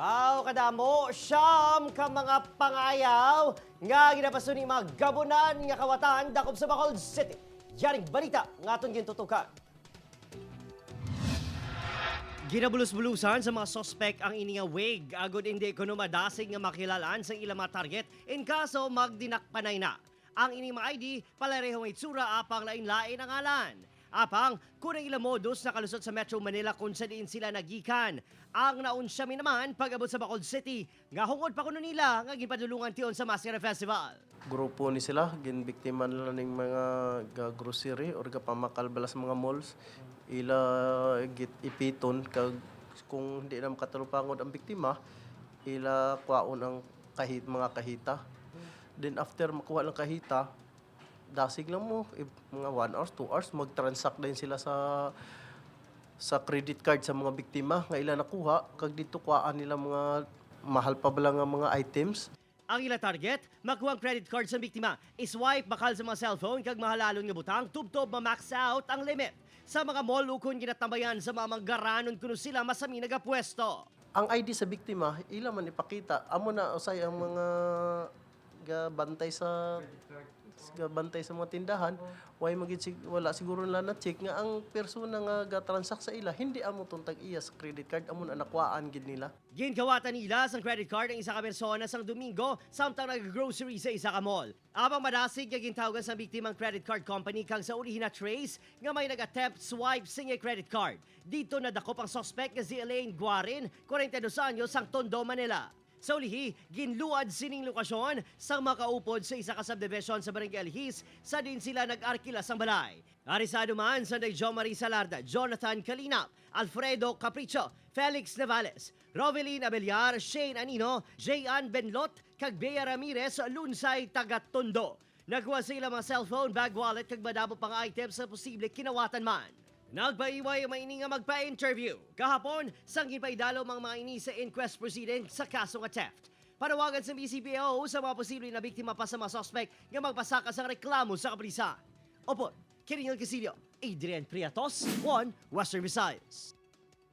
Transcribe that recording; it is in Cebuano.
Hibaw kadamo, 9 ka mga pangayaw nga ginapaso ni mga gabunan nga kawatan dakop sa Bacolod City. Yaring balita nga aton gintutukan. Ginabulus-bulusan sa mga sospek ang ini nga wig agod hindi kuno madasig nga makilalaan sa ilang mga target in kaso magdinakpanay na. Ang ini mga ID palareho nga itsura apang lain-lain ang ngalan. Apang kun ang ilang modus nakalusot sa Metro Manila kung sa diin sila nagikan. Ang naunsyami naman pag-abot sa Bacolod City nga hungod pa kuno nila nga gipadulungan tion sa Maskara Festival. Grupo ni sila, ginbiktima nila ning mga ga grocery or gapamakal bala sa mga malls. Ila git ipiton kag kung hindi na makatalupangod ang biktima, ila kwaon ang kahit mga kahita. Then after makuha ng kahita, dasig lang mo, mga 1 hours, 2 hours, mag-transact din sila sa credit card sa mga biktima nga ila nakuha kag dito kuhaan nila mga mahal pa bala nga mga items. Ang ila target, makuha ang credit card sa biktima, iswipe bakal sa mga cellphone kag mahalalon nga butang, tubtob ma-max out ang limit. Sa mga mall ukon ginatambayan sa mga manggaranon kuno sila masami nagapwesto. Ang ID sa biktima ila man ipakita. Amo na usay ang mga gabantay sa mga tindahan, way magid wala siguro nila na check nga ang persona nga ga-transact sa ila hindi amo tong tag-iya sa credit card, amo na nakuhaan gid nila. Ginkawatan nila sang credit card ang isa ka persona sang Domingo samtang nag-grocery sa isa ka mall. Apang madasig nga gintawagan sa biktima ang credit card company kang sa ulihin na trace nga may nag-attempt swipe sa iya credit card. Dito nadakop ang suspect nga si Elaine Guarin, 42 anyos, sang Tondo, Manila. Sa ulihi, ginluad sining lokasyon sang makaupod sa isa ka subdivision sa Barangay Alhis sa din sila nag-arkila sang balay. Arisado man sa Joe Marie Salarda, Jonathan Kalinap, Alfredo Capricho, Felix Navales, Rovelyn Abeliar, Shane Anino, Jayan Benlot, kag Bea Ramirez, Lunsay, taga-Tondo. Nagkuha sa ilang mga cellphone, bag, wallet, kag madamo pang items sa posible kinawatan man. Nagpaiway ang mga ini nga magpa-interview. Kahapon, sang ginpaidalo ang mga ini sa inquest proceeding sa kaso nga theft. Panawagan sa BCPO sa mga posible na biktima pa sa mga suspect nga magpasaka sa reklamo sa kapulisan. Opo, Kiringal Casillo, Adrian Priatos, 1 Western Visayas.